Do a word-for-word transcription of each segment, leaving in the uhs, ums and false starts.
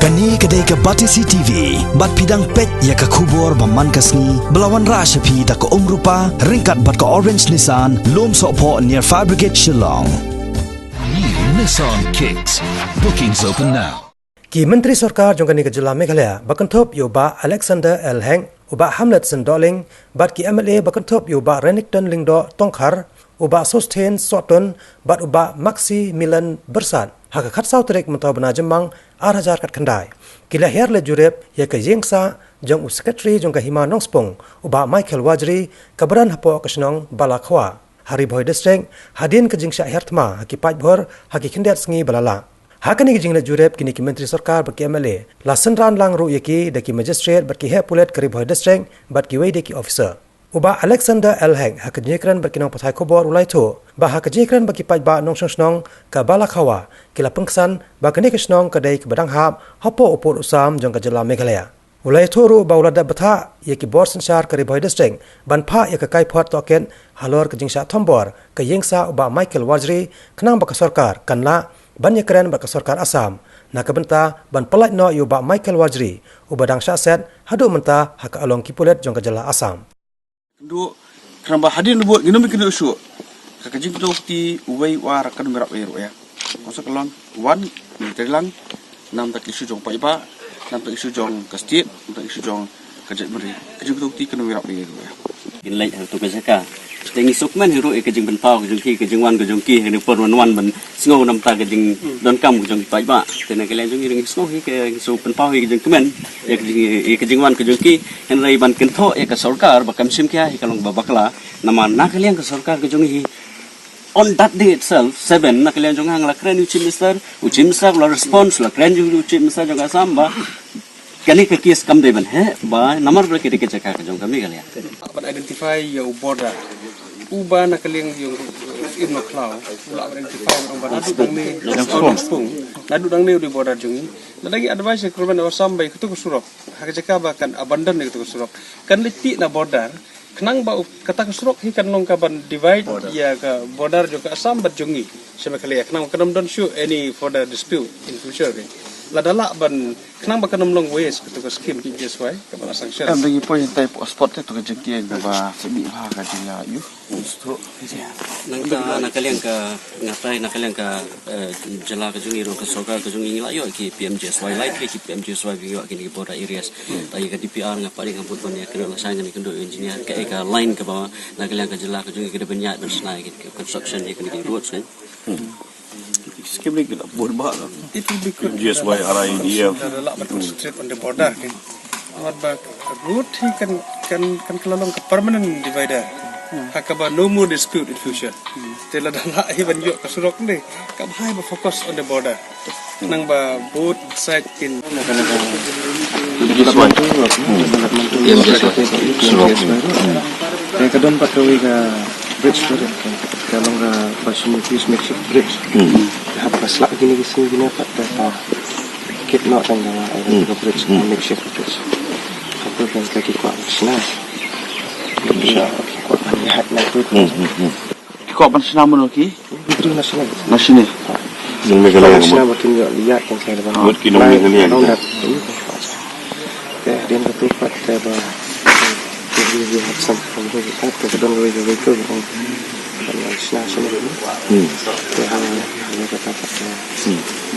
Kane ka dei ka Batesi T V, bad phi dang peit ïa ka khubor ba man ka sngi, ba la wanrah sha phi da ka Umrupa, ryngkat bad ka Orange Nissan, Lumsohphoh near Fire Brigade Shillong. New Nissan Kicks. Bookings open now. Ki Myntri Sorkar jong kane ka jylla Meghalaya, ba kynthup ïa u Bah Alexander L Hek, u Bah Hamlet Syndolin, bad ki M L A ba kynthup ïa u Bah Renikton Lyngdoh Tongkhar, u Bah Sosthenes Sohtun, bad u Bah Maximilian Byrsat, ha ka khatsaw tarik mynta u bnai Jymmang, ar hajar khatkhyndai. Ki la hiar leit jurip ïa ka ïingsah jong u Secretary jong ka Hima Nongspung, u Bah Michael Warjri, kaba don hapoh ka shnong Balakhwa, ha Ri Bhoi District, hadien ka jingshah hiar thma ha ki paidbah ha ki khyndiat sngi ba la leit. Ha kane ka jingleit jurip, kine ki Myntri Sorkar bad ki M L A la synran lang ruh ïa ki da ki Magistrate bad ki heh pulit ka Ri Bhoi District bad kiwei de ki officer. U Bah Alexander L Hek, ha ka jingïakren bad ki nongpathai khubor, u la ïathuh ba ha ka jingïakren bad ki paidbah nongshong shnong ka Balakhwa, ki la pynksan ba kane ka shnong ka dei kaba dang hap hapoh u pud u sam jong ka jylla Meghalaya. U la ïathuh ruh ba u la dep bthah ïa ki bor synshar ka Ri Bhoi District ban phah ïa ka kaiphod tohkit halor ka jingshah thombor ka ïingsah u Bah Michael Warjri, khnang ba ka sorkar kan lah ban ïakren bad ka sorkar Assam na ka bynta ban pyllait noh ïa u Bah Michael Warjri, uba dang shah set haduh mynta ha ka along ki pulit jong ka jylla Assam. Kynduh, khnang ba hadien ba ngi nym ïakynduh shuh, ka, ka jingkynduh kti uwei u ar kan nym ïarap ei ruh ïa. Kongsa ka long, wan, ngi trei lang, namar ka issue jong paidbah, namar ka issue jong ka state, namar ka issue jong ka jaitbynriew. Ka jingkynduh kti kan nym ïarap ei ruh ïa. Kin leit ha tu ka jaka. Te ngi sngewkmen hi ruh ïa ka jingpynpaw ka jong ki, ka jingwan ka jong ki, ha kane por wan wan ban sngew namar ka jingdonkam ka jong ki paidbah. Te na ka liang jong ngi ruh ngi sngew hi ka, ngi sngewpynpaw hi ka jingkmen ïa ka jing, ïa ka jingwan ka jong ki. Hynrei ban kynthoh ïa ka sorkar ba kam shim khia hi ka long ba bakla. Namar na ka liang ka sorkar ka jong ngi hi, on that day itself, seven, na ka liang jong nga nga la kren ïa u Chief Minister, u Chief Minister u la response, la kren ïa u Chief Minister jong ka Assam ba kane ka case kam dei ban heh, ba namar ba ka dei ka jaka ka jong ka Meghalaya. Ban identify ïa u border. Uba na ka liang jong u Imno Khlaw, u la ban identify ba naduh nangne, Nongspung. Naduh nangne u dei border jong ngi. Lada ngi advise ïa ka Government of Assam ba ïa katu ka surok, ha ka jaka ba kan abandon ïa katu ka surok, kan leit tih na border, khnang ba u, kata ka surok hi kan long ka ban divide ïa ka border jong ka Assam bad jong ngi, sha Meghalaya, khnang ba kan ym don shuh any further dispute in future, okay. Lada lah ban, khnang ba kan ym long waste katu ka scheme P M G S Y, ka ban sanction. Em, da ngi poi hyntai hapoh spot te, to ka jingtieng kaba sbih bha ka jingïa ïuh. Nangta na ka liang ka, nga trai na ka liang ka, eh, jylla ka jong ngi ruh, ka sorkar ka jong ngi, ngi la ïoh ki P M G S Y, lai ki P M G S Y ba ngi ïoh kine ki border areas. Ta ïa ka D P R nga pat nga bud ban ïa kane, la shai ngan ïakynduh engineer, ka, eh, ka line kaba na ka liang ka jylla ka jong ngi ka dei ban ïaid ban shna ïa ki construction ïa kine ki roads, kan. Scheme ni ki la bun bha la. It will be good. P M G S Y, R I D F. Lada lah ban concentrate on the border, kan. Namar ba road hi kan, kan, kan kylla long ka permanent divider. Ha kaba no more dispute in future. Te lada lah hi ban ïoh ka surok ne, ka bha hi ba focus on the border. Nang ba both side kin. P M G S Y. Surok. Te ka don pat kawei ka bridge tu, ka long ka Bashmu Peace makeshift bridge. Haba ka slah kine ki sngi kine pat ka, ka kit noh tang ka, ka bridge, ka makeshift bridge. Ka tu kan ka ki kwah shna. Ki kwah ban ïaid na tu. Ki kwah ban shna mano ki? Ki briew na shna. Na shine. Nong Meghalaya. Shna ba kin ïoh ïaid kan sa da ban. Mut ki nong Meghalaya. Nong dat. Te hadien katu pat te ba, te we have some, te ka don kawei ka vehicle, ban shna shna. Te ha, ha kata pat te,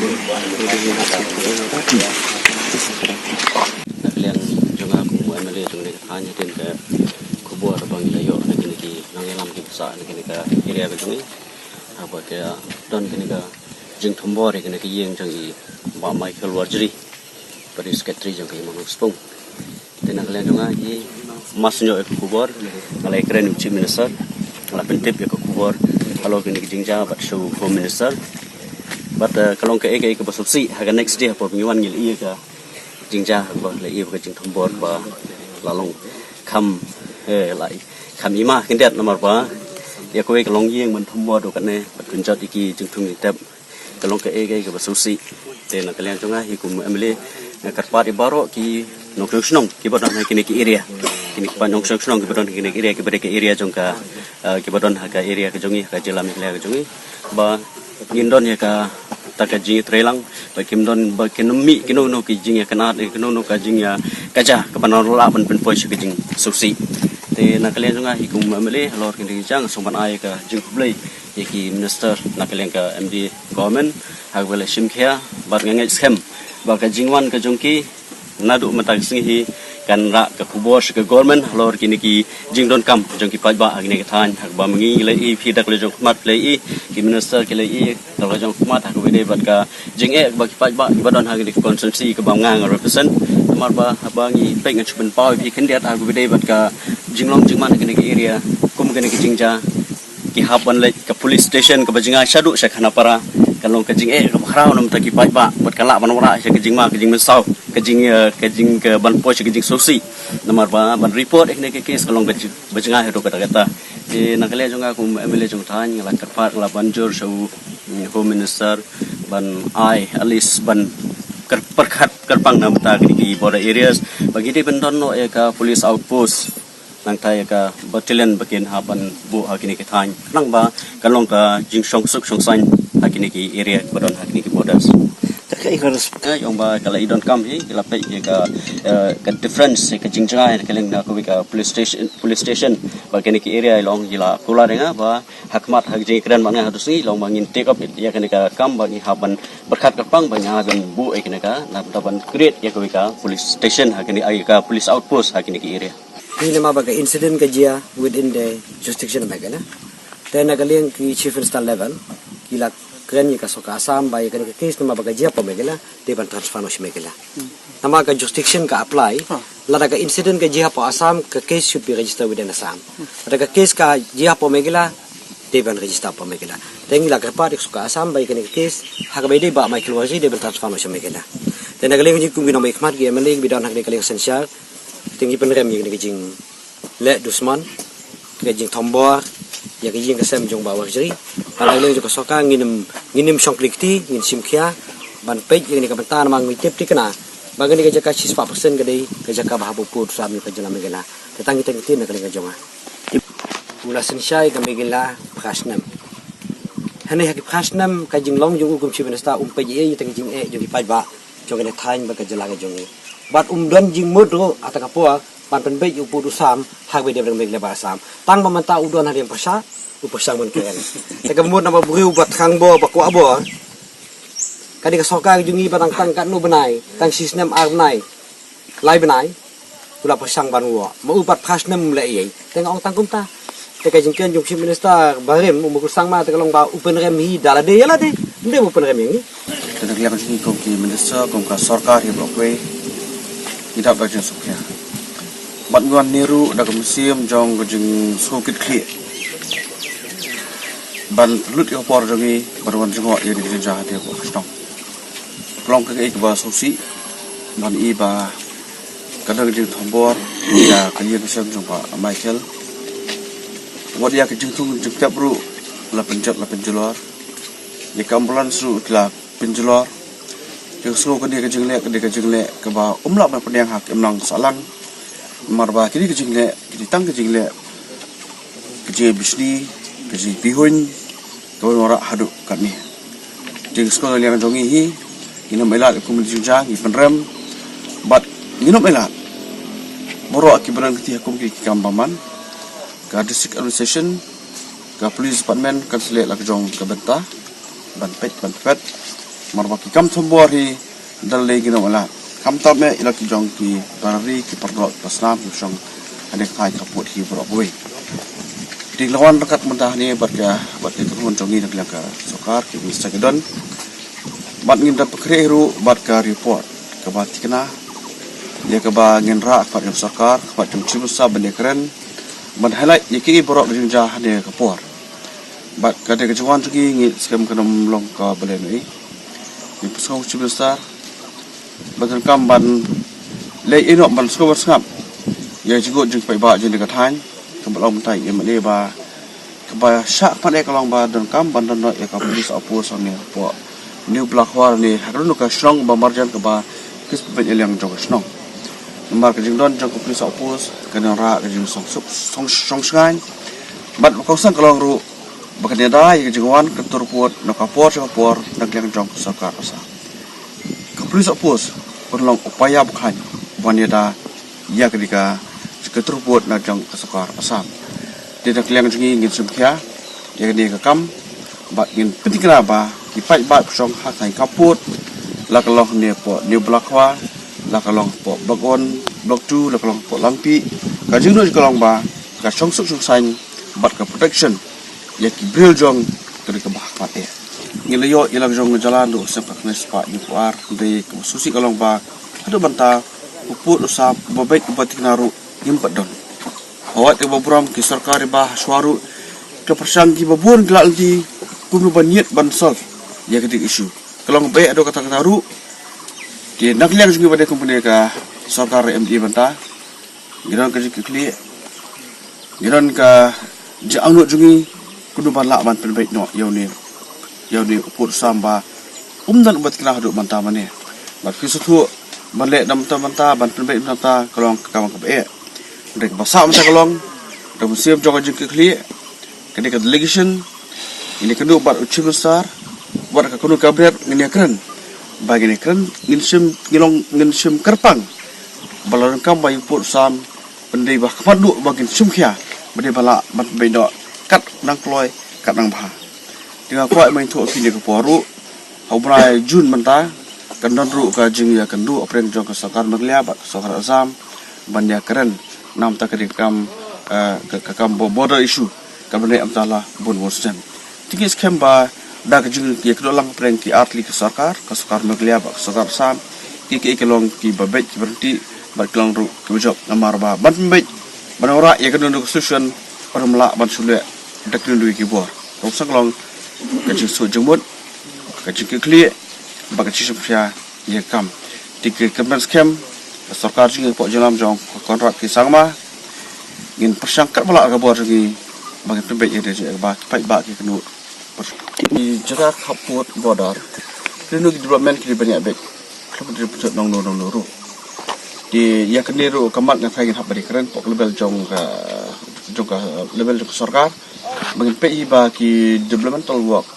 we have some. Na ka liang jong nga kum u M L A jong kane ka thaiñ, hadien ka khubor ba ngi la ïoh na kine ki nongïalam kiba sah na kane ka area ka jong ngi, haba ka don kane ka jingthombor ïa kane ka ïing jong i Bah Michael Warjri, ba dei secretary jong ka Hima Nongspung. Te na ka liang jong nga hi, mas ngi ïoh ïa ka khubor, nga la ïakren u Chief Minister, nga la pyntip ïa ka khubor halor kane ka jingjia bad sha u Home Minister. Bad, eh, ka long kaei kaei kaba sngewsih, ha ka next day hapoh ba ngi wan ngi la ïohi ïa ka jingjia kaba la ïohi ïa ka jingthombor ba la long kham, eh, la kham i ma khyndiat namar ba ïa kawei ka longïing ban thombor ruh kane, bad pynjot ïa ki jingthung jingtep. Ka long kaei kaei kaba sngewsih. Te na ka liang jong nga hi kum M L A, nga kyrpad ïa baroh ki nongshong shnong kiba don ha kine ki area. Kine ki paid nongshong shnong kiba don ha kine ki area, kiba dei ka area jong ka, eh, kiba don ha ka area ka jong ngi, ha ka jylla Meghalaya ka jong ngi. Ba ngin don ïa ka ta ka jingïatreilang, ba kim don, ba kin ym mih kino kino ki jingïakynad, kino kino ka jingïa, ka jia kaba nang lah ban pynpoi sha ka jingsngewsih. Te na ka liang jong nga hi kum MLA halor kine ki jia nga sngewbha ban ai ka jingkhublei ïa ki minister na ka liang ka MDA government ha kaba la shim khia, bad nga ngeit skhem ba ka jingwan ka jong ki naduh mynta ka sngi hi kan rah ka khubor sha ka government halor kine ki jingdonkam jong ki paidbah ha kine ki thaiñ, ha kaba ma ngi la ïohi, phi da ka liang jong khmat la ïohi, ki minister ki la ïohi da ka liang jong khmat, ha kaba ïadei bad ka jingeh kaba ki paidbah kiba don ha kine ki constituency kaba nga, nga represent. Namar ba haba ngi peit, ngan shu pynpaw ïa phi khyndiat, ha kaba ïadei bad ka jinglong jingman ha kine ki area kum kine ki jingjia, ki hap ban leit ka police station kaba jngai shaduh sha Khanapara, kan long ka jingeh kaba khraw na ka bynta ki paidbah, bad kan lah ban wanrah sha ka jingma ka jingmynsaw, ka jing, eh, ka jing, ka ban poi sha ka jingsngewsih. Namar ba ban report ïa kine ki case kan long ka jing, ba jngai haduh katta katta. Te na ka liang jong nga kum MLA jong thaiñ, nga la kyrpad, nga la ban jur sha u, mm, Home Minister ban ai at least ban kyr, pyrkhat kyrpang na ka bynta kine ki border areas, ba ki dei ban don noh ïa ka police outpost, nangta ïa ka battalion ba kin hap ban buh ha kine ki thaiñ, khnang ba kan long ka jingshongsuk shongsaiñ ha kine ki area kiba don ha kine ki borders. Te kaei ka res, eh, ong ba ka la i donkam hi, ka la peit ïa ka, eh, ka difference, ka jingjngai ka liang na kawei ka police station, police station bad kine ki area, i long i la kular ïa nga ba ha khmat ha ka jingkren bad nga haduh sngi, i long ba ngin take up ïa kane ka kam ba ngi hap ban pyrkhat kyrpang ba ngi hap ban buh ïa kane ka, na ka bynta ban create ïa kawei ka police station ha kine, ïa ka police outpost ha kine ki area. Hi namar ba ka incident ka jia within the jurisdiction of Meghalaya. Te na ka liang ki Chief Minister level ki la kren ïa ka sorkar Assam ba ïa kane ka case namar ba ka jia hapoh Meghalaya, te ban transfer noh sha Meghalaya. Namar ka jurisdiction ka apply. Lada ka incident ka jia hapoh Assam, ka case should be registered within Assam. Lada ka case ka jia hapoh Meghalaya, te ban register hapoh Meghalaya. Te ngi la kyrpad ïa ka sorkar Assam ba ïa kane ka case ha kaba ïadei bad Michael Warjri, te ban transfer noh sha Meghalaya. Te na ka liang jong ngi kum ki nongmihkhmat, ki MLA kiba don ha kane ka liang synshar, te ngi pynrem ïa kane ka jingleh dusmon, ka jingthombor ïa ka ïing ka sem jong Bah Warjri. Bad na ka liang jong ka sorkar ngin ym, ngin ym shong kli kti, ngin shim khia ban peit ïa kane ka bynta, namar ngi tip thikna ba kane ka jaka shispah percent ka dei ka jaka ba hap ban pud sam ïa ka jylla Meghalaya. Te tang kita ki ktien na ka liang ka jong nga. U la synshar ïa ka Meghalaya phra snem. Hangne ha ki phra snem ka jinglong jong u kum Chief Minister um peit ei ei ïa ka jingeh jong ki paidbah jong kane ka thaiñ bad ka jylla ka jong ngi. Bad um don jingmut ruh ha kata ka por ban pynbeit ïa u pud u sam ha kaba ïadei bad ka Meghalaya bad Assam. Tang ba mynta u don ha liang pyrshah, u pyrshang ban kren. Te ka mut namar ba briew ba thrang bor ba kwah bor. Kane ka sorkar ka jong ngi ba tang, tang katno bnai, tang shi snem ar bnai, lai bnai u la pyrshang ban wad. Ma u pat phra snem um leh ei ei. Te nga ong tang kumta. Te ka jingkren jong u Chief Minister barim u Mukul Sangma te ka long ba u pynrem hi da lade ïa lade. Ym dei ba u pynrem ïa ngi. Te na ka liang jong ngi kum ki minister, kum ka sorkar hi baroh kawei, ngi dap da ka jingsngewkhia. Bad ngi wan hangne ruh da ka mynsiem jong ka jingsngew kitkhlieh ban lut ïa ka por jong ngi ban wan jngoh ïa ka jingjia ha ka shnong. Ka long kaei kaba sngewsih ban i ba ka dang jingthombor ïa ka ïing ka sem jong Bah Michael. Wat ïa ka jingthung jingtep ruh la pynjot la pynjulor. Ïa ka ambulance ruh ki la pynjulor. Te nga sngew kane ka jingleh, kane ka jingleh kaba ym lah ban pynïeng ha ka imlang sahlang. Namar ba kine ka jingleh, kine tang ka jingleh ka jingbishni, ka jingpihuiñ kaba wanrah haduh katne. Te nga sngew na liang jong ngi hi, ngin ym ailad kum ka jingjia, ngi pynrem. Bad ngin ym ailad baroh kiba don kti ha kum ki kam bymman. Ka district administration, ka police department kan sa leh la ka jong ka bynta ban peit ban peit. Namar ba ki kam thombor hi da lade ngin ym ailad. Khamtam eh ïa la ki jong ki para ri, ki para doh, ki para snam, ki shong ha kane ka thaiñ ka pud hi baroh kawei. Te nga la wan ryngkat mynta hangne bad ka, bad ka kynhun jong ngi na ka liang ka sorkar, ki minister ki don. Bad ngin da pynkhreh ruh bad ka report kaba thikna ïa kaba ngin rah ha khmat jong sorkar, ha khmat jong Chief Minister ban ïakren, ban highlight ïa kiei baroh ki jingjia ha kane ka por. Bad ka dei ka jingwan jong ngi, ngi skhem kan ym long kaba balei noh. Ngi pynsngew Chief Minister ba donkam ban leh ïa noh ban sngewbha sngap ïa ka jingkut jingpaidbah jong kane ka thaiñ, kaba long mynta ïa kane ba kaba shah pat eh ka long ba donkam ban don noh ïa ka police outpost hangne hapoh New Blakhwar ne ha kano kano ka shnong ba marjan kaba ki shu pynbeit ïa liang jong ka shnong. Namar ka jingdon jong ka police outpost kan wanrah ka jingshongsuk, shong, shongshngaiñ. Bad ba kongsan ka long ruh Ba kan ïada ïa ka jingwan ka tur pud na ka por sha ka por na ka liang jong ka sorkar Assam. Ka police outpost pynlong u paia ba khlaiñ ban ïada ïa ka dei ka ka tur pud na jong ka sorkar Assam. Te na ka liang jong ngi ngin sngewkhia ïa kane ka kam bad ngin pynthikna ba ki paidbah ba shong ha ka khappud, la ka long ne hapoh New Blakhwa, la ka long hapoh Block One, Block Two, la ka long hapoh Langpih, ka jingduh ka long ba ka shongsuk shongsaiñ bad ka protection ïa ki briew jong ka dei kaba ha khmat eh. Ngi la ïoh ïa la ka jong ka jylla naduh u snem khatsan spah hynñiewphew ar, hynrei kaba sngewsih ka long ba haduh mynta u pud u sam, u babeit u bathikna ruh ngim pat don. Hawat ïa ba burom ki sorkar ba ha shuwa ruh ki la pyrshang kiba bun ki la lynti kumno ban ïit ban solve ïa ka dei ka issue. Ka long ba eh haduh katta katta ruh. Te na ka liang jong ngi ba dei kum kane ka sorkar M D A bynta, ngi don ka jingkitkhlieh, ngi don ka jingangnud jong ngi kumno ban lah ban pynbeit noh ïa une, ïa une u pud u sam ba um don uba thikna haduh mynta mane. Bad phi sngewthuh ban leh na mynta mynta ban pynbeit na mynta ka long ka kam kaba eh. Hynrei kaba sah mynta ka long da ka mynsiem jong ka jingkitkhlieh, ka dei ka delegation, ngin ïakynduh bad u Chief Minister, bad ka kynhun cabinet ngin ïakren ba ngin ïakren, ngin shim, ngin long, ngin shim kyrpang ba la donkam ba ïa u pud u sam ban dei ba khmat duh ba ngin sngewkhia ba dei ba lah ban pynbeit noh kat nang kloi kat nang bha. Te nga kwah ban ïathuh ïa phi ha kane ka por ruh, ha u bnai June mynta kan don ruh ka jingïakynduh hapdeng jong ka sorkar Meghalaya bad ka sorkar Assam ban ïakren na mynta ka dei ka kam, eh, ka, ka kam bo-, border issue kaba neh mynta la bun bun snem. Te ngi skhem ba da ka jingïakynduh lang hapdeng ki artylli ki sorkar, ka sorkar Meghalaya bad ka sorkar Assam, ki, ki, ki long kiba beit kiba ryntih bad ki long ruh kiba jop namar ba ban pynbeit ban wanrah ïa kano kano ka solution, ym lah ban shu leh da kano kano ki bor. Ka long sdang long ka jingsuk jingmut, ka jingkitkhlieh bad ka jingsngewsih ïa ka kam. Te ki kyrmen skhem ka sorkar jong ngi hapoh jingïalam jong ka Conrad K Sangma, ngin pyrshang katba lah ka bor jong ngi ba ngin pynbeit ïa ka dei kaba ki paidbah ki kynnoh. Ki jaka khappud border, ki dei ki development ki dei ban ïa beit, khlem dei pynjot nongno nongno ruh. Te ïa kane ruh ka mat nga tharai ngin hap ban ïakren hapoh ka level jong ka, jong ka level jong ka sorkar ba ngin peit hi ba ki developmental work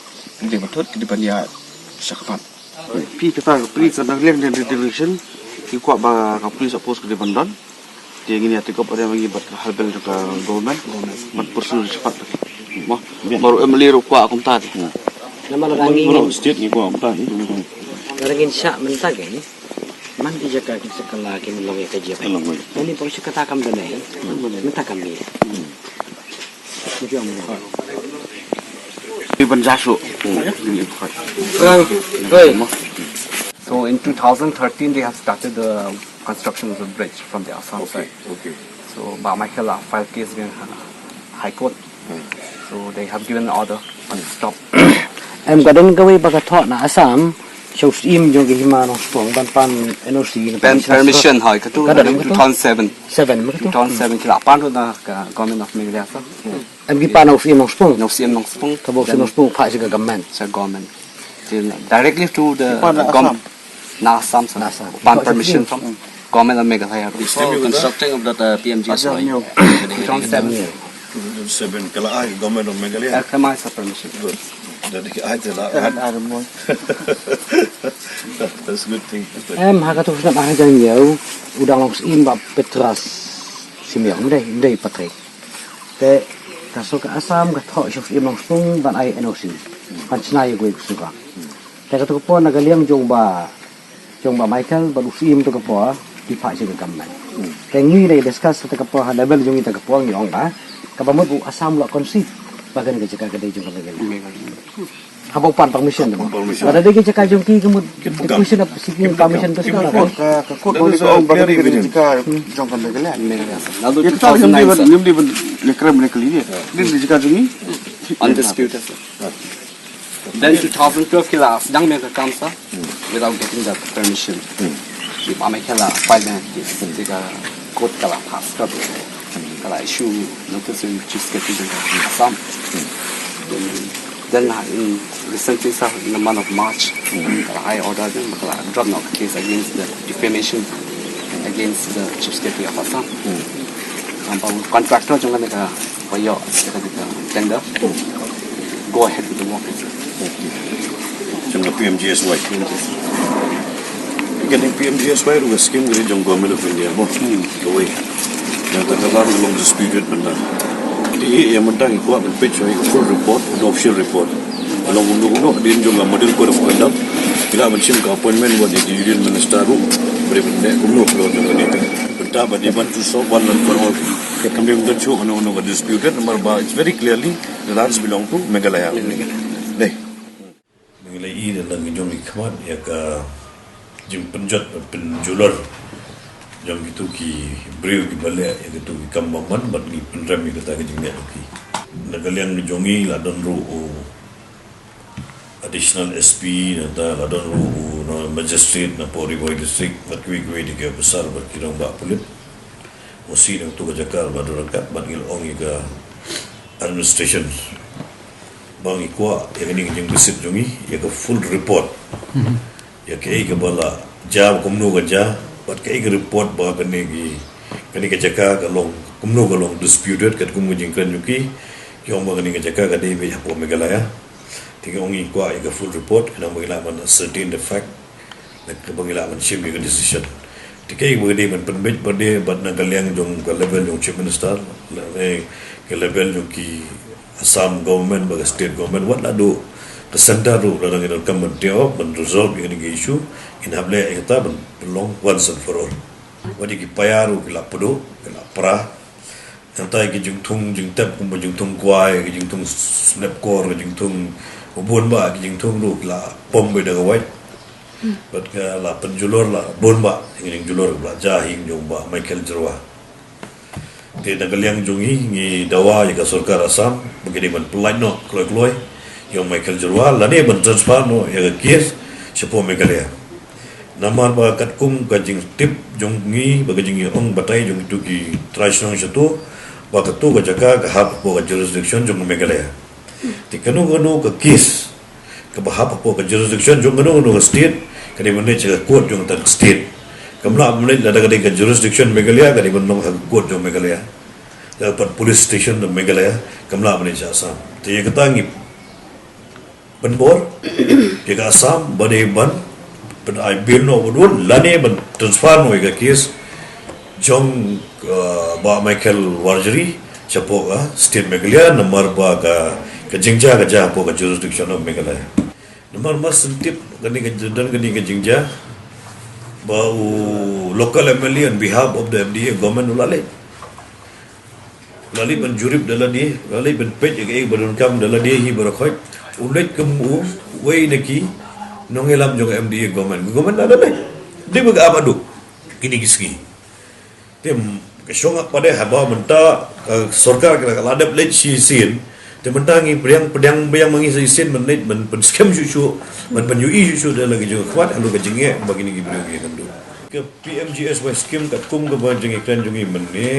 ki dei ban thut, ki dei ban ïa shakhmat. Phi kata ka police na liang de, de, delegation ki kwah ba ka police outpost ka dei ban don. Te ngin ïa take up area ngi bad ka halbel jong ka government. Ban pursue shakhmat. Mo, baroh M L A ruh kwah kumta te. Namar lada ngi, baroh state ngi kwah kumta te. Lada ngin shah mynta ke ni, man ki jaka ki sa kylla ki long ïa ka jia. Long ïa. Kane ba sha kata kam da nei. Mynta kam ni. Iban jasu. So in two thousand thirteen, they have started the construction of the bridge from the Assam side. Okay. So Bah Michael la file case against High Court. So they have given order on stop. Em, ka don kawei ba ka thoh na Assam, sha u Syiem jong ka Hima Nongspung ban pan N O C na. Pan permission, hai, katu, ka don, katu? Two thousand seven. Seven, ma katu? Two thousand seven ki la pan na ka Government of Meghalaya, sir. Em, ki pan na u Syiem Nongspung. Na u Syiem Nongspung. Kaba u Syiem Nongspung phah sha ka government. Sha government. Till directly to the government. Ki pan na Assam. Na Assam, sir. Na Assam. Pan permission from Government of Meghalaya. Before constructing of that, uh, P M G S Y. Two thousand seven. Seven, ka la ai Government of Meghalaya. Ka la ai sa permission. Good. That ki ai te la. That's a good thing. Em, ha katu ka snem ar hajar hynñiew, u dang long Syiem Bah Petras Symiong, ym dei, ym dei Patrick. Te ka sorkar Assam ka thoh sha u Syiem Nongspung ban ai N O C. Ban shna ïa kawei ka surok. Te katu ka por na ka liang jong Bah, jong Bah Michael bad u Syiem katu ka por ki phah sha ka government. Te ngi dei discuss katu ka por ha level jong ngi katu ka por ngi ong ba kaba mut u Assam u la concede ba kane ka jaka ka dei jong ka Meghalaya. Haba u pan permission. Pan permission. Lada dei ka jaka jong ki ka mut ki permission ka siki permission ka siki. Ka, ka court ka ong ba ka dei ka jaka jong ka Meghalaya. Ïa kata ngim dei ban, ngim dei ban ïakren ban ïakylli. Dei ka jaka jong ngi. Undisputed. Then two thousand twelve ki la sdang ïa ka kam sa without getting the permission. Ki Bah Michael la file ïa ka case, te ka court ka la pass ka, ka la issue notice to Chief Secretary jong ka Assam. Then, then, uh, in recently sa, in the month of March, ka la ai order, then ka la drop noh ka case against the defamation against the Chief Secretary of Assam. Namar ba u contractor jong kane ka, ba ïoh kane ka tender. Go ahead with the mortgage. Jong ka P M G S Y. Ka dei P M G S Y ruh ka scheme ka dei jong Government of India mo. Kawei. Nangta ka long disputed mynta. Te ïa mynta ngi kwah ban peit shuwa ïa ka full report, an official report. Ka long kumno kumno, hadien jong ka model code of conduct. Ngi lah ban shim ka appointment wat ïa ka Union Minister ruh. Bad ban leh kumno ka long jong kane. Mynta ba dei ban to solve one and for all. Kam dei ban shu kano kano ka disputed namar ba it's very clearly the lands belong to Meghalaya. Dei. Ngi la ïohi da la ngi jong ngi khmat ïa ka jingpynjot pynjulor jong kitu ki briew kiba leh ïa kitu ki kam bymman bad ngi pynrem ïa kata ka jingeh jong ki. Na ka liang jong ngi la don ruh u additional S P, nangta la don ruh u, no, magistrate na Ri Bhoi District bad kiwei kiwei de ki officer bad ki rangbah pulit. Masi nangtu ka jaka ba don ryngkat bad ngi la ong ïa ka administration ba ngi kwah ïa kane ka jingbishit jong ngi ïa ka full report. Ïa kaei kaba la jia, kumno ka jia, bad kaei ka report ba kane ki, kane ka jaka ka long, kumno ka long disputed, katkum ka jingkren jong ki, ki ong ba kane ka jaka ka dei beit hapoh Meghalaya. Te ngi ong ngi kwah ïa ka full report, khnang ba ngi lah ban ascertain the fact. Nang ba ngi lah ban shim ïa ka decision. Te kaei ba ka dei ban pynbeit ba dei bad na ka liang jong ka level jong Chief Minister, eh, ka level jong ki Assam government bad ka state government, wat la duh ka center ruh, lada ngi donkam ban tip ban resolve ïa kane ka issue, ngin hap leh ïa kata ban pynlong once and for all. Wat ïa ki paia ruh ki la pynduh, ki la pra. Nangta ïa ki jingthung jingtep kumba jingthung kwai, ki jingthung snep kor, ki jingthung bun bah, ki jingthung ruh ki la pom beit da ka wait. Bad ka la pynjulor la bun bah, ïa ki jingjulor kaba la jia ha ïing jong Bah Michael Jyrwa. Te na ka liang jong ngi ngi dawa ïa ka sorkar Assam ba ki dei ban pynlait noh kloi kloi ïa u Michael Jyrwa lane ban transfer noh ïa ka case shapoh Meghalaya. Namar ba katkum ka jingtip jong ngi bad ka jingïaong batai jong kitu ki trai shnong shato ba katu ka jaka ka hap hapoh ka jurisdiction jong ka Meghalaya. Te kano kano ka case kaba hap hapoh ka jurisdiction jong kano kano ka state ka dei ban leit sha ka court jong kata ka state. Kam lah ban leit lada ka dei ka jurisdiction Meghalaya ka dei ban long ha ka court jong Meghalaya. Lada pat police station jong Meghalaya kam lah ban leit sha Assam. Te ïa kata ngi pynbor ïa ka Assam ba dei ban pyn-ai bail noh bad un lane ban transfer noh ïa ka case jong, uh, Bah Michael Warjri shapoh ka state Meghalaya namar ba ka, ka jingjia ka jia hapoh ka jurisdiction of Meghalaya. Namar ma sngewtip kane ka jingdon kane ka jingjia ba u local M L A on behalf of the M D A government u la leit. La leit ban jurip da lade, la leit ban peit ïa kaei ba donkam da lade hi baroh khoit. U leit kum uwei na ki nongïalam jong M D A government. Government la leit. Dei ba ka ap haduh kine ki sngi. Te ka shong pat de haba mynta ka sorkar ka la dep leit shisien. Te mynta ngi pdiang pdiang biang ma ngi shisien ban leit ban pynskhem shuh shuh ban pynïohi shuh shuh da la ki jingkhmat haduh ka jingeh ba kine ki briew ki ïakynduh. Ka P M G S Y scheme katkum kaba jingïakren jong ngi mynne.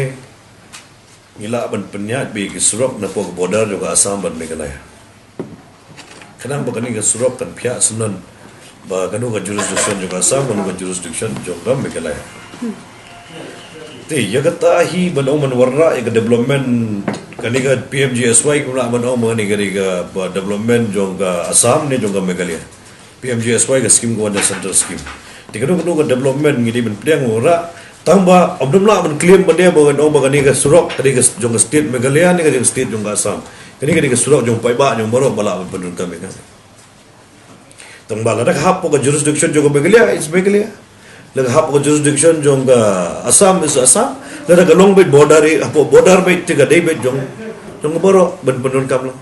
Ngi lah ban pynïaid beit ki surok napoh ka border jong ka Assam bad Meghalaya. Khnang ba kane ka surok kan phiah syndon ba kano ka jurisdiction jong ka Assam, kano ka jurisdiction jong ka Meghalaya. Te ïa kata hi ban ong ban wanrah ïa ka development kane ka P M G S Y, kumno ban ong ba kane ka dei ka ba development jong ka Assam ne jong ka Meghalaya. P M G S Y ka scheme ka wan da central scheme. Te kano kano ka development ngi dei ban pdiang wanrah. Tang ba ym dei lah ban claim ba dei ba ngan ong ba kane ka surok ka dei ka jong ka state Meghalaya ne ka jong ka state jong ka Assam. Kane ka dei ka surok jong paidbah jong baroh ba lah ban pyndonkam ïa ka. Tang ba lada ka hap hapoh ka jurisdiction jong ka Meghalaya, it's Meghalaya. Lada ka hap hapoh ka jurisdiction jong ka Assam, it's Assam. Lada ka long beit border, hapoh border beit te ka dei beit jong jong baroh ban pyndonkam lang.